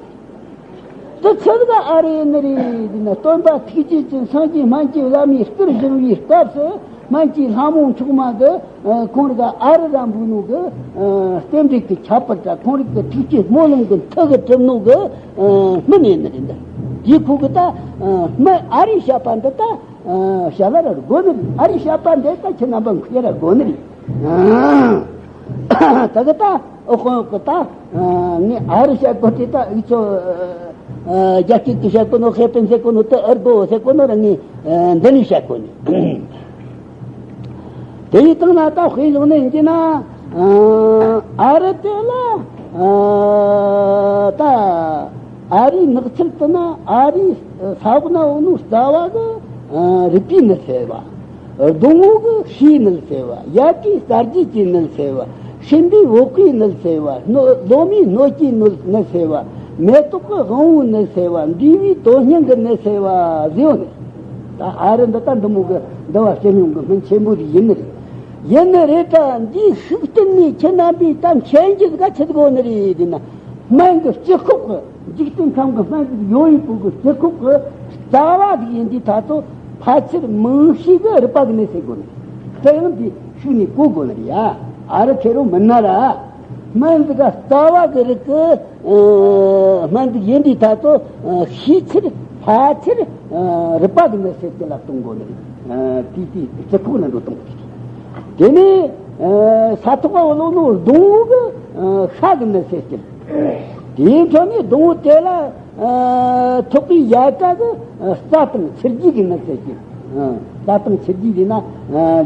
དེ་ཆི་ཟིག་ཨ་རི་ནི་རེད་ཟེར་ན། སྟོན་པ་ཐུགས་རྗེ་ཅན་སངས་རྒྱས་སྨན་གྱི་བླ་མའི་སྐུར་བཞེངས་པའི་སྐབས་སུ། སྨན་གྱི་ལྷ་མོ་མཆོག་མ་གི། ཨ། ཁོང་རིག་ཨ་རི་ར་འབུལ་ནོ་གི། ཨ། རྟེན་འབྲེལ་གྱི་ཁྱད་པར་དང་། ཁོང་རིག་གི་ཐུགས་ཀྱི་སྨོན་ལམ་གྱི་མཐུ་གིས་གྲུབ་ནོ་གི། ཨ། སྨན་ཡིན་ནི་རེད། འདི་དེའི་ཁུག་གི་ད། ཨ། སྨན་ཨ་རིའི་བཤད་པ་འདི་ད། ཨ། བཤད་ལ་ར་དགོས་ནི་རེད། ཨ་རིའི་བཤད་པ་འདི་ད་ཁྱེད་རྣམ་པ་མཁྱེན་ར་དགོས་ནི་རེད། ཨ། ད་གི་ད། ཨོ་ཁོང་གི་ད། ཨ། ངས་ཨ་རི་བཤད་དགོས་དེ་ད་འུ་ཚོ། ཨ། རྒྱ་སྐད་ཀྱི་བཤད་གོ་ནོ། ཧེ་པན་ཟེར་གོ་ནོ། ཏི་ཨར་གོ་ཟེར་གོ་ནོ་ར། ངས། ཨ། འདི་ནས་བཤད་གོ་ནི། དེ་ཡི་སྟེང་ན་ད་དཔེ་བཞག་ནས་ཡིན་གྱི་ན། ཨ། ཨ་རི་དེ་ལ། ཨ། ད་ཨ་རིའི་ནགས་ཚལ་དེ་ན། ཨ་རིའི་ས་འོག་ན་འོ་ནོ་རྩ་བ་གི། ཨ། རིག་པའི་ནད་སེལ་བ། སྡོང་བོ་གི་ཤེས་ནད་སེལ་བ། ཡལ་གའི་གསར་བརྗེ་གི་ནད་སེལ་བ། སྲིན་པོའི་འོག་གི་ནད་སེལ་བ། སྣོ། ལོ་མའི་སྣོད་ཀྱི་ནད་སེལ་བ། མེ་ཏོག་གི་དབང་པོའི་ནད་སེལ་བ། འབྲས་བུའི་དོན་སྙིང་གི་ནད་སེལ་བ་ཟེར་ཡོད་ནི། ད་ཨ་རི་འདི་ད་འདི་མོ་གི་འདུལ་བ་སྤྱི་སྨྱོན་གྱི་སྨན་ཆེན་པོ་ཞིག་ཡིན་ནི་རེད། ཡིན་ནི་རེད། ད་འདིའི་ཤུགས་བསྟན་ནས་ཁྱེད་རྣམ་པས་ད་མཁྱེན་རྒྱུ་ཟིག་ག་ཆི་ཟིག་ཡོད་ནི་རེད་ཟེར་ན། སྨན་གྱི་སྤྱི་ཁོག་གི། འཇིག་རྟེན་ཁམས་ཀྱི་སྨན་གྱི་ཡོད་ཡོད་པོ་གི་སྤྱི་ཁོག་གི་རྩ་བ་ཟིག་ཡིན་དུས་ད་ཚོ་ཕལ་ཆེར་མང་ཤོས་གི་རུས་པ་གི་ནད་སེལ་དགོས་ནི། དེ་ཡང་འདི་ཤུགས་ནས་གོ་དགོས་ནི་རེད་ཡ། ཨ་རི་ཁེ་རོ་མིན་ན་ར། སྨན་འདི་ག་རྩ་བ་གི་རིགས་གི། ཨ། སྨན་འདི་ཡིན་དུས་ད་ཚོ། ཨ། ཤས་ཆེར་ཕལ་ཆེར། ཨ། རུས་པ་གི་ནད་སེལ་གྱི་ལ་གཏོང་དགོས་ནི་རེད། ཨ། དེ་དེ་སྤྱི་ཁོག་ནང་འགྲོ་གཏོང་དགོས། དེ་ནས། ཨ། ས་ཐོག་ག་བ་ལོ་ནོ་སྡོང་བོ་གི། ཨ། ཤ་གི་ནད་སེལ་གྱི། དེའི་འཕྲོ་ནས་སྡོང་བོ་དེ་ལ། ཨ། ཐོགས་པའི་ཡལ་ག་གི། ཨ། རྩ་དང་ཆུ་རྒྱུས་ཀྱི་ནད་སེལ་གྱི། ཨ། རྩ་དང་ཆུ་རྒྱུས་ཟེར་ན། ཨ།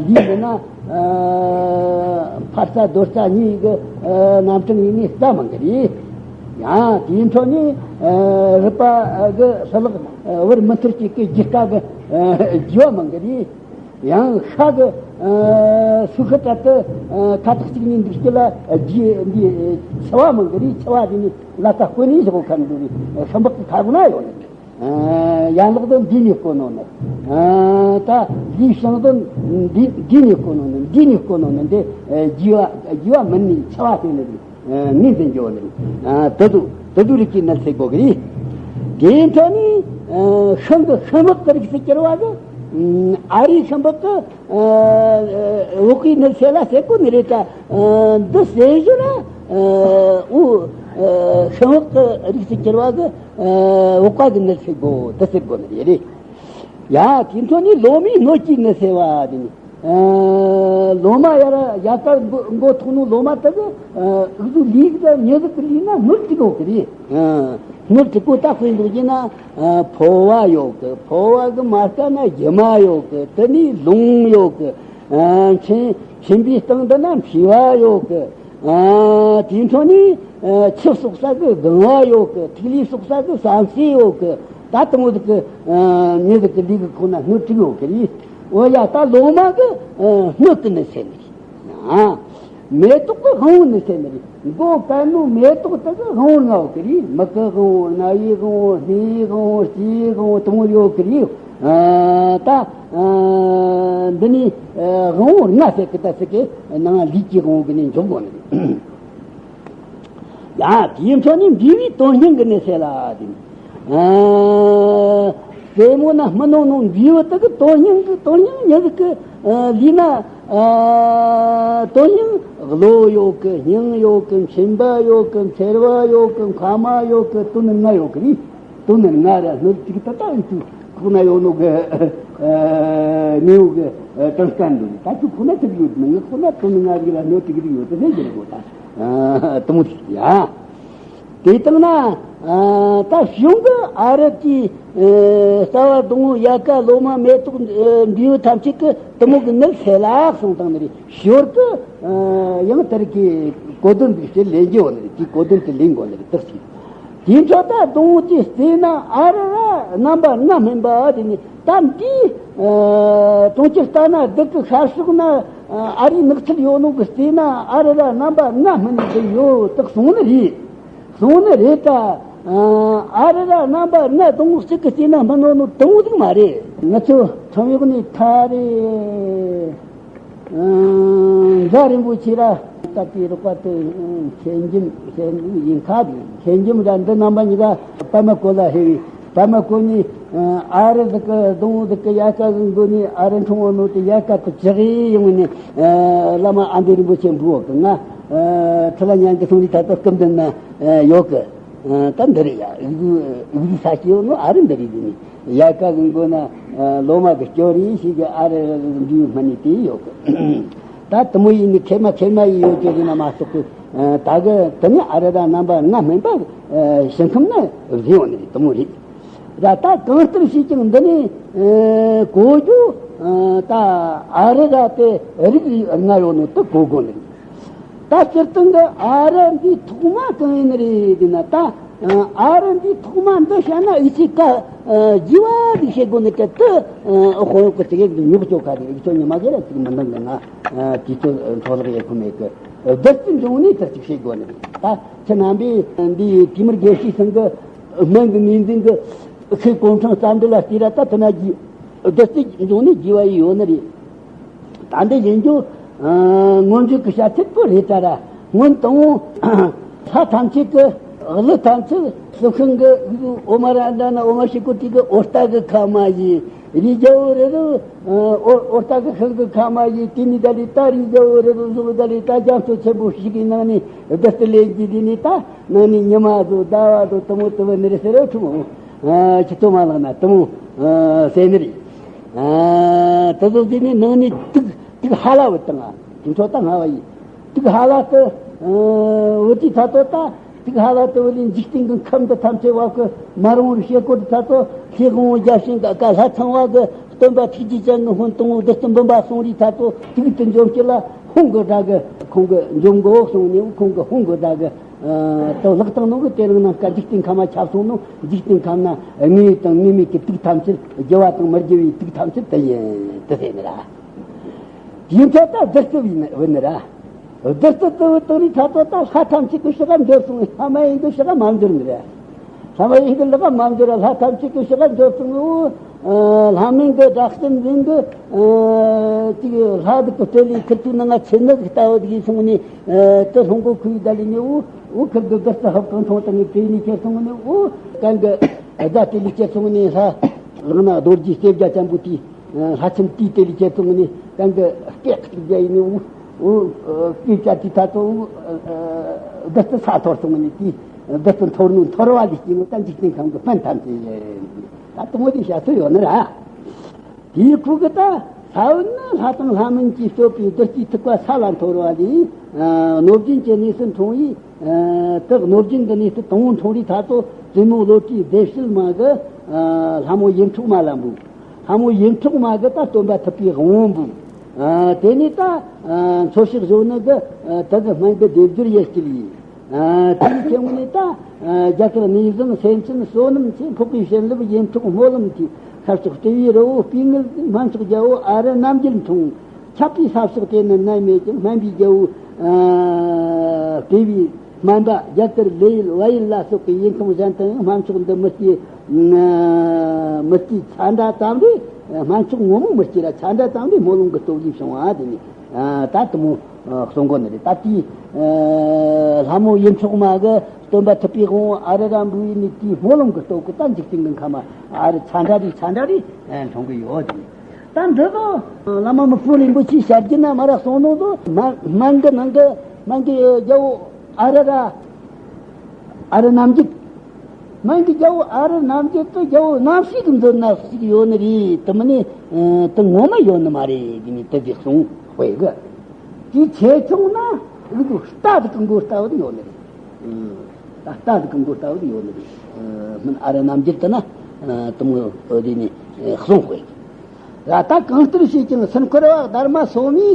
ལུས་ཟེར་ན། ཨ། འཕར་རྩ་རྡོལ་རྩ་གཉིས་ཀྱི། ཨ། རྣམ་གྲངས་ཡིན་ནི་རྩ་མང་གི་རེད། ཡང་དེའི་འཕྲོ་ནས། ཨ། རུས་པ་གི་ཧྲིལ་ལག། ཨ། བུར་མི་ཐུར་གཅིག་གི་རྒྱུ་སྐ་གི། ཨ། རྒྱུ་བ་མང་གི་རེད། ཡང་ཤ་གི་སུ་ཤི་དྲ་དུ་ཁ་ཐག་གཅིག་ནས་འདུག་སྐྱེ་ལ་རྒྱུ་འདི་འཆི་བ་མང་གི་རེད། འཆི་བ་དེ་ནི་ལ་ད་དཀོན་ནས་བཞག་གོ་ཁ་འདུག་རེད། ཤིང་པགས་ཀྱི་ཁ་གོ་ན་ཡོད་ནི། ཡན་ལག་དོན་འདི་ནས་དཀོན་ནོ་ནི། ད་ལུས་ཤིང་དོན་འདི་འདི་ནས་དཀོན་ནོ་ནི། འདི་ནས་དཀོན་ནོ་ནི་འདི་རྒྱུ་བ་རྒྱུ་བ་མིན་ནི་འཆི་བ་དེ་ནི་རེད། ངོས་འཛིན་རྒྱུ་ནི། དེ་དུ་དེ་དུ་རིགས་ཀྱི་ནད་སེལ་དགོས་ཀྱི་རེད། དེའི་འཕྲོ་ནས་ཤིང་གི་ཤིང་པགས་ཀྱི་རིགས་སུ་གྱུར་བ་གི་ཨ་རིའི་ཤིང་པགས་ཀྱི་འོག་གི་ནད་སེལ་ལ་སེལ་དགོས་ནི་རེད་ད། འདི་སེལ་རྒྱུ་ལ་འུ་ཤིང་པགས་ཀྱི་རིགས་སུ་གྱུར་བ་གི་འོག་པ་གི་ནད་སེལ་དགོས། དེ་སེལ་དགོས་ནི་རེད། ཡ་དེའི་འཕྲོ་ནས་ལོ་མའི་སྣོད་ཀྱི་ནད་སེལ་བ་དེ་ནི། ལོ་མ་ཡར་ཡལ་ག་མགོ་མགོ་ཐོག་ནས་ལོ་མ་དེ་གི་འུ་ཚོའི་ལུས་ཀྱི་མྱི་ཟིག་གི་ལུས་ན་སྣོད་དྲུག་ཡོད་གི་རེད། སྣོད་དྲུག་པོ་ད་དཔེ་འདོགས་རྒྱུ་ན་ཕོ་བ་ཡོད་གི། ཕོ་བ་གི་མ་རྩ་ན་རྒྱུ་མ་ཡོད་གི། དེ་ནས་རླུང་ཡོད་གི། མཆིན་མཆིན་པའི་སྟེང་དུ་ན་མཁྲིས་པ་ཡོད་གི། དེའི་འཕྲོ་ནས་ཆུ་གསོག་ས་གི་སྒང་བ་ཡོད་གི། ཐིག་ལེ་གསོག་ས་གི་བསམ་སེ་ཡོད་གི། ད་དེ་མོ་ཟིག་གི་མྱི་ཟིག་གི་ལུས་གི་ཁོག་ན་སྣོད་དྲུག་ཡོད་གི་རེད། འོ་ཡ། ད་ལོ་མ་གི་སྣོད་ཀྱི་ནད་སེལ་ནི་རེད། མེ་ཏོག་གི་དབང་པོའི་ནད་སེལ་ནི་རེད། མགོ་དཀར་མོའི་མེ་ཏོག་དེ་གི་དབང་པོ་ལྔ་ཡོད་གི་རེད། མིག་གི་དབང་པོ། རྣ་བའི་དབང་པོ། སྣའི་དབང་པོ། ལྕེའི་དབང་པོ། དེ་མོ་ཡོད་གི་རེད། ད་འདི་ནི་དབང་པོ་ལྔ་ཟེར་གི་ད་ཟེར་གི་ནང་ལུས་ཀྱི་དབང་པོ་གི་ནི་འཇོག་དགོས་ནི་རེད། ཡ། དེའི་འཕྲོ་ནས་འབྲས་བུའི་དོན་སྙིང་གི་ནད་སེལ་ལ་དེ་ནི། རྩེ་མོ་ན་སྨིན་ནོ་ནོ་འབྲས་བུ་དེ་གི་དོན་སྙིང་གི་དོན་སྙིང་མྱི་ཟིག་གི་ལུས་ན་དོན་སྙིང་བློ་ཡོད་གི། སྙིང་ཡོད་གི། མཆིན་པ་ཡོད་གི། མཆེར་བ་ཡོད་གི། མཁལ་མ་ཡོད་གི། དོན་ལྔ་ཡོད་གི་རེད། དོན་ལྔ་ར་སྣོད་གཅིག་ད་ལྟ་འུ་ཚོའི་ཁོག་ན་ཡོད་ནོ་གི་མེའུ་གི་གྲངས་ཀ་འདུག་ད་ཁྱོད་ཁོག་ན་ཐུབ་ཡོད་མི་ངའི་ཁོག་ན་དོན་ལྔ་རིགས་ལ་སྣོད་གཅིག་རིགས་ཡོད་དེ་ཟེར་གི་རེད་གོ་ད། དེ་མོ་ཟིག་ཡ། དེ་ལྟ་ན་ད་གཞུང་གི་ཨ་རི་གི་རྩ་བ་སྡོང་བོ་ཡལ་ག་ལོ་མ་མེ་ཏོག་འབྲས་བུ་ཐམས་ཅད་ཀྱི་དེ་མོ་གི་ནད་སེལ་ལ་གསུངས་བཏང་ནི་རེད། ཞོར་གི་ཡང་དེར་གི་གོ་དོན་འདུག་ཟེར་ལེན་རྒྱུ་བ་ནི་རེད། དེའི་གོ་དོན་དེ་ལེན་དགོས་ནི་རེད། དག་ཅིག་དེའི་འཕྲོ་ད་སྡོང་བོ་དེ་བརྩིས་ན་ཨ་རི་ར་རྣམ་པ་ལྔ་སྨིན་པ་དེ་ནི་ད་འདིའི་གྲོང་ཁྱེར་ལྟ་ན་སྡུག་གི་ཤར་ཕྱོགས་ན་ཨ་རིའི་ནགས་ཚལ་ཡོད་ནོ་གི་བརྩིས་ན་ཨ་རི་ར་རྣམ་པ་ལྔ་སྨིན་ནི་དེ་ཡོད་དག་གསུངས་ནི་རེད། གསུངས་ནི་རེད་ད། ཨ་རི་ར་རྣམ་པ་ལྔ་སྡོང་བོ་གཅིག་གི་བརྩིས་ན་སྨིན་ནོ་ནོ་དེ་མོ་ཟིག་མ་རེད། ང་ཚོ་ཁྲོམ་གཡོག་ནས་ཐར་རེད། རྫ་རིན་པོ་ཆེ་ར་ད་དེ་རོགས་པ་དེ་ཁྱེད་འཇིམ་ཁྱེད་ཡིན་ཁ་དེ་ཁྱེད་འཇིམ་ར་འདི་རྣམ་པ་གཉིས་ཀ་པད་མ་བཀོད་ལ་ཧེ་བི་པད་མ་བཀོད་ནས་ཨ་རི་ཟིག་གི་སྡོང་བོ་ཟིག་གི་ཡལ་ག་གི་མགོ་ནས་ཨ་རི་འཁྲུངས་ནོ་དེ་ཡལ་ག་དེ་ཇག་ཡི་ཡོང་ནས་བླ་མ་ཨ་འདི་རིན་པོ་ཆེ་འབུལ་བ་གི་ང་ཁྲི་ལ་ཉན་གི་སོང་རི་ད་ལྟ་སྐུ་མདུན་ན་ཡོད་གི། ད་འདི་རེད་ཡ། ཨུ་ཚུགས་ས་སྐྱེ་བོ་ནོ་ཨ་རི་འདི་རེད་ནི། ཡལ་ག་གི་མགོ་ན་ལོ་མ་གི་སྐྱོ་རེ་ཞིག་གི་ཨ་རི་འབྲས་བུ་སྨིན་ནི་དེ་ཡོད་གི། ད་དེ་མོ་ཡིན་ནི་ཁེར་མ་ཁེར་མ་ཡི་ཡོད་ཀྱི་རེད་ན་མ་གཏོགས་གི། ད་གི་དེ་ནི་ཨ་རི་ར་རྣམ་པ་ལྔ་སྨིན་པ་ཞིང་ཁམས་ན་བཟོས་ཡོང་ནི་རེད། དེ་མོ་རེད། ད་ད་གང་ལྟར་བྱས་ཀྱང་འདི་ནི་གོ་རྒྱུ་ད་ཨ་རི་ར་དེ་རིགས་ལྔ་ཡོད་ནོ་དེ་གོ་དགོས་ནི་རེད། ད་སྤྱིར་བཏང་གི་ཨ་རི་འདིའི་ཐོག་མ་གང་ཡིན་རེད་ཟེར་ན། ད་ཨ་རི་འདིའི་ཐོག་མ་འདི་བཤད་ན་ཨི་ཆི་ཀ་རྒྱས་པ་ཟིག་བཤད་དགོས་ནི་གལ་ཏེ་དཔོན་གཡོག་གི་ཚིག་གི་ཉོག་ཅོག་ཁ་རེད། ཨི་ཆོ་ཉི་མ་གི་ར་ཚིག་མི་འདང་གི། ང་དུས་ཚོད་འཕྲོ་བརླག་ཡེད་ཁོམ་མེད་གི། བདུད་རྩི་འབྱུང་གནས་དེ་ཅིག་བཤད་དགོས་ནི་རེད། ད་ཁྱེད་རྣམ་པས་འདི་ཡི་དེ་མུར་དགེ་བཤེས་ཚང་གི་སྨན་གི་ངོས་འཛིན་གི་ཁོའི་གོ་འཕང་རྩ་འདི་ལ་བལྟས་ར་ད་དེ་ན་རྒྱས་བདུད་རྩི་འབྱུང་གནས་རྒྱས་པ་ཡི་ཡོད་ནི་རེད། ད་འདི་ཡིན་རྒྱུ་ཨ་མངོན་བརྗོད་ཀྱི་བྱ་ཚིག་པོ་རེད་ད་ར། སྔོན་དང་པོ་ལྷ་ཐམས་ཅད་ཀྱི་ཀླུ་ཐམས་ཅད་སྲིད་ཤིང་གི་འོ་མ་ར་འདྲ་ན་འོ་མ་ཤི་ཀོ་ཏི་གི་འོ་རྟ་གི་ཁ་མ་ཡི་རི་རྒྱལ་བོ་རི་རུ་འོ་འོ་རྟ་གི་ཤིང་གི་ཁ་མ་ཡི་དེ་ནི་ད་རི་ད་རི་རྒྱལ་བོ་རི་རུ་བཟོ་ད་རི་ད་རྒྱ་མཚོ་ཆེན་པོ་ཞིག་གི་ནང་ནས་བདུད་རྩི་ལེན་གྱི་དེ་ནི་ད་ནང་ནས་ཉི་མ་བཟོ་ཟླ་བ་བཟོ་དེ་མོ་དེ་བ་ནི་རེད་ཟེར་རོ་ཁྲུ་མོ་ཁྱི་ཐོ་མ་ལག་ན་དེ་མོ་ཟེར་ནི་རེད། ཨ་དེ་ཚོ་དེ་ནི་ནང་ནས་དུག་དུག་ཧ་ལ་བུད་དང་ཨ་དེ་ཚོ་ད་སྔ་བ་ཡིན། དུག་ཧ་ལ་དུ་བུད་དུས་ད་ཚོ་ད་དུག་ཧ་ལ་དུ་བུད་ནས་འཇིག་རྟེན་གྱི་ཁམས་འདི་ཐམས་ཅད་བ་གི་མ་རུང་བར་བྱེད་སྐོར་དུ་ད་ཚོ་ལྷའི་དབང་བོ་བརྒྱ་བྱིན་ག་ག་ལྷ་ཚངས་པ་གི་སྟོན་པ་ཐུགས་རྗེ་ཅན་གྱི་སྔོན་དང་བོ་བདུད་རྩི་འབུམ་པ་གསུང་རིས་ད་ཚོ་དུག་ཏུ་འཇོམས་ཀྱི་ལ་ཁོང་གི་དགྲ་གི་ཁོང་གི་འཇོམས་གོ་གསུང་ནས་ཁོང་གི་ཧོང་གི་དགྲ་གི་ཨ་དུ་ལག་བཏང་ནོ་གི་དེ་རིང་ནངས་ཀ་འཇིག་རྟེན་ཁམས་མ་ཁྱབ་སོང་ནོ། འཇིག་རྟེན་ཁམས་ན་དངོས་ཡོད་དང་དངོས་མེད་ཀྱི་དུག་ཐམས་ཅད་རྒྱུ་བ་དང་མི་རྒྱུ་བའི་དུག་ཐམས་ཅད་དེ་ཡིན། དེ་ཟེར་ནི་ར། ཡིན་ཚད་ད་བདུད་རྩི་བུད་ནི་ར། བདུད་རྩི་དེ་བུད་བཏང་ནི་ད་ཚོ་ད་ལྷ་ཐམས་ཅད་ཀྱི་ཕྱི་ཁ་འབྱོར་སོང་། ལྷ་མ་ཡིན་གྱི་ཕྱི་ཁ་མ་འབྱོར་ནི་ར། ལྷ་མ་ཡིན་གྱི་ལྷ་ཁ་མ་འབྱོར་ར། ལྷ་ཐམས་ཅད་ཀྱི་ཕྱི་ཁ་འབྱོར་སོང་ངོ་། ལྷ་མིན་གྱི་སྒྲ་གཅན་འཛིན་གྱི་ཅིག་ལྷ་དུ་གི་སྤྲེལ་ལི་ཁིར་ཆུ་ནང་ང་ཆེ་ནི་ཟིག་ལྟ་བུ་དེ་གིས་སོང་ནི། དེ་ལྷུང་གོ་ཁུའི་ད་ལི་ནི་འུ་འུ་ཁིར་གི་བདུད་རྩི་ཧབ་གང་ཐོང་དང་ངི་བྲེས་ནི་ཁྱེར་སོང་ནི། འུ་གན་གི་རྫ་སྤྲེལ་ལི་ཁྱེར་སོང་ནི། ལྷ་ལག་ན་རྡོ་རྗེ་རྩེ་བརྒྱ་ཅན་པོ་དེ། ལྷ་ཆེན་དེའི་དེ་ལས་ཁྱེར་སོང་ནི། གང་གི་སྐད་ཅིག་རྒྱ་ཡིན་ནི། འུ་འུ་སྐད་ཅག་དེ་ད་ཚོ་འུ་བདུད་རྩི་ས་འཐོར་སོང་ནི། དེ་བདུད་རྩི་འཐོར་ནོ་འཐོར་བ་ལས་སྐྱེས་ནོ་ད་འཇིག་རྟེན་ཁམས་ཀྱི་སྨན་ཐམས་ཅད་ད་དུང་འོ་དེ་བྱ་ཚོད་ཡོད་ནི་ར། དེའི་ཁུ་གི་ད་ས་བོན་ནི་ལྷ་དང་ལྷ་མིན་གྱིས་གཙོས་པའི་བདུད་རྩིའི་ཐིགས་པ་ས་ལ་འཐོར་བ་ལས། གནོད་སྦྱིན་གྱི་གནས་སུ་འཁྲུངས་ཡིས། དེ་གནོད་སྦྱིན་གྱི་གནས་སུ་དང་པོ་འཁྲུངས་རིས་ད་ཚོ་བཙུན་མོ་བློ་གྲོས་བདེ་བྱེད་མ་གི་ལྷ་མོ་ཡིད་འཕྲོག་མ་ལ་འབུལ། ལྷ་མོ་ཡིད་འཕྲོག་མ་གི་ད་སྟོན་པ་ཐུབ་པའི་དབང་པོ་འབུལ། དེ་ནས་ད་འཚོ་བྱེད་གཞོན་ནུ་གི་དེ་གི་སྨན་གྱི་སྡེབ་སྦྱོར་ཡེ་སྐྱེལ་ཡིས། དེའི་ཁྱེད་ངོ་ནས་ད་རྒྱ་གར་གནས་བཟང་སེམས་ཅན་བསོད་ནམས་ཆེ། འཕགས་པའི་བྱིན་རླབས་ཡིད་འཕྲོག་སྨོན་ལམ་ཆེ། ཤར་ཕྱོགས་སྤྲེའུའི་རི་བོ་སྤོས་ངད་ཟིག་སྨན་མཆོག་རྒྱལ་པོ་ཨ་རུ་རྣམ་རྒྱལ་འཁྲུངས། ཁྱབ་པའི་ས་ཕྱོགས་དེ་ནི་ནད་མེད་ཅིང་། སྨན་པའི་རྒྱལ་པོ་སྤྲེའུའི་སྨན་པ་རྒྱ་གར་ལི་ཡུལ་བལ་ཡུལ་ལ་སོགས་པའི་ཡུལ་ཁམས་གཞན་དུ་ཡང་སྨན་མཆོག་འདི་མི་སྐྱེ། མི་སྐྱེ་ཆ་འདྲ་ཙམ་རེ། སྨན་མཆོག་ངོ་མ་མི་སྐྱེ་ར་ཆ་འདྲ་ཙམ་རེ་སྨོན་ལམ་གྱི་སྟོབས་ཀྱིས་བྱུང་བ་དེ་ནི་ད་དེ་མོ་གསུང་གོ་ནི་རེད། ད་དེའི་ལྷ་མོ་ཡིད་འཕྲོག་མ་གི་སྟོན་པ་ཐུབ་པའི་དབང་པོ་ཨ་རུ་ར་འབུལ་བའི་ནི་དེའི་སྨོན་ལམ་གྱི་སྟོབས་ཀྱིས་ད་འཇིག་རྟེན་གྱི་ཁམས་ཨ་རུ་ཆ་འདྲ་རེ་ཆ་འདྲ་རེ་འཁྲུངས་གི་ཡོད་དེ། ད་འདི་ཚོ་བླ་མ་མི་ཕམ་རིན་པོ་ཆེའི་ཞལ་རྒྱུན་ན་མ་ར་གསུངས་ནོ་ཚོ་སྨན་སྨན་གྱི་ནང་གི་སྨན་གྱི་རྒྱལ་པོ་ཨ་རུ་ར། ཨ་རུ་རྣམ་རྒྱལ། སྨན་གྱི་རྒྱལ་པོ་ཨ་རུ་རྣམ་རྒྱལ་དུ་རྒྱལ་པོ་རྣམ་ཤེས་ཀྱི་མཛོད་ན་ཞིག་ཡོད་ནི་རེད། དེ་མིན་ནི་དེ་ངོ་མ་ཡོད་ནི་མ་རེད། དེ་ནི་དེ་ཟིག་གསུངས་དཔེ་གི། དེ་ཆེ་ཆུང་ན་ཨུ་ཚུགས་རྟ་ཟིག་གི་མགོ་ལྟ་བུ་ཡོད་ནི་རེད། ད་རྟ་ཟིག་གི་མགོ་ལྟ་བུ་ཡོད་ནི་རེད། སྨན་ཨ་རུ་རྣམ་རྒྱལ་དུ་ན་དེ་མོ་དེ་ནི་གསུངས་དཔེ་གི། ད་གང་ལྟར་བྱས་ཀྱང་སེམས་འཁོར་བ་སྡར་མ་སོ་མའི་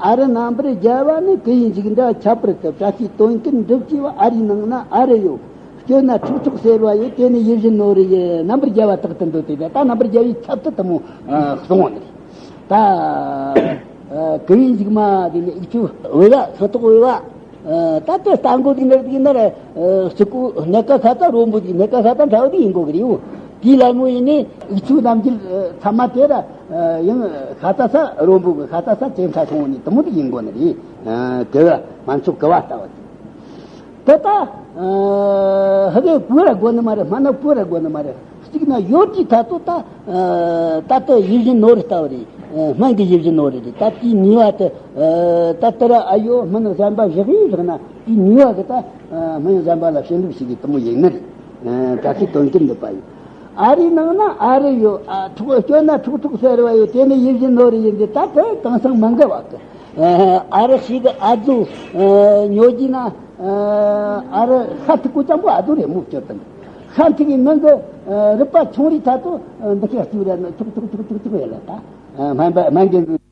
ཨ་རུ་རྣམ་པར་རྒྱལ་བ་ནི་གུ་ཡངས་འཇིགས་འདྲ་ཁྱད་པར་དུ། བཀྲ་ཤིས་དོན་ཀུན་འགྲུབ་ཅེས་པ། ཨ་རུའི་ནང་ན་ཨ་རུ་ཡོད། སྐྱོ་ན་ཁྲོག་ཁྲོག་ཟེར་བ་ཡོད། དེ་ནི་ཡིད་བཞིན་ནོར་བུ་ཡི། རྣམ་པར་རྒྱལ་བ་དག་ཏུ་འདོད་དེ། ད་རྣམ་པར་རྒྱལ་བའི་ཚབ་ཏུ་དེ་མོ་གསུངས་པ་ནི་རེད། ད་གུ་ཡངས་འཇིགས་མ་དེ་ནི་ཨུ་ཚུགས་འོས་པ་ཁ་དོག་འོས་པ། ད་ལྟ་རྟ་མགོ་དེ་འདྲ་དེ་ན་ར་སྤྱི་སྐུ་སྣེ་ཁ་ཁ་ད་རོ་འབུ་དེ་སྣེ་ཁ་ཁ་ད་འདྲ་བ་དེ་ཡིན་དགོས་ཀྱི་རེད། དེའི་ལ་མོ་ཡིན་ནི་ཨུ་ཚུགས་རྣམ་འགྱུར་ཚང་མ་དེ་ར་ཡང་ཁ་ད་ས་རོ་འབུ་གི་ཁ་ད་ས་ཅན་ཁ་སོང་ནི་དེ་མོ་དེ་ཡིན་དགོས་ནི་རེད། དེ་བ་སྨན་མཆོག་གི་བ་ལྟ་བ་དེ། དེ་ད་ཧ་གེ་བུ་ར་དགོས་ནི་མ་རེད། སྨན་ན་བུ་ར་དགོས་ནི་མ་རེད། གཅིག་ན་ཡོད་དེ་ད་ཚོ་ད་ད་ལྟ་ཡིད་བཞིན་ནོར་ལྟ་བུ་རེད། སྨན་གྱི་ཡིད་བཞིན་ནོར་རེད། ད་དེའི་ནུས་པ་དེ་ད་ལྟ་ར་ཨ་ཡོད། སྨན་གཞན་པ་བཞག་ཡིན་བཞག་ན་དེའི་ནུས་པ་གི་ད་སྨན་གཞན་པ་ལ་བྱིན་རླབས་ཤིག་གི་དེ་མོ་ཡིན་ནི་རེད། བཀྲ་ཤིས་དོན་ཀུན་འགྲུབ་པ་ཡིན། ཨ་རིའི་ནང་ན་ཨ་རུ་ཡོད། ཨ་ཁྲོག་སྐྱོ་ན་ཁྲོག་ཁྲོག་ཟེར་བ་ཡོད། དེ་ནི་ཡིད་བཞིན་ནོར་ཡིན་ཏེ། ད་དེ་དེང་སང་མི་འགལ་བ་གི། ཨ་རུ་ཞིག་གི་ཨ་ཛུ་ཉོ་རྒྱུ་ན། ཨ་རུ་ཤ་ཐུག་གོ་ཅང་པོ་ཨ་ཛུ་རེད་མོ་སྐྱོ་དང་། ཤ་ཐུག་གི་ནང་གི་རུས་པ་ཆུང་རིས་ཐ་ཚོ་འདི་ཁའི་སྐྱུག་ར་ན་ཁྲོག་ཁྲོག་ཁྲོག་ཁྲོག་ཁྲོག་ཡོད་ལ། ད་སྨན་པ་སྨན་རྒན་ཚོ།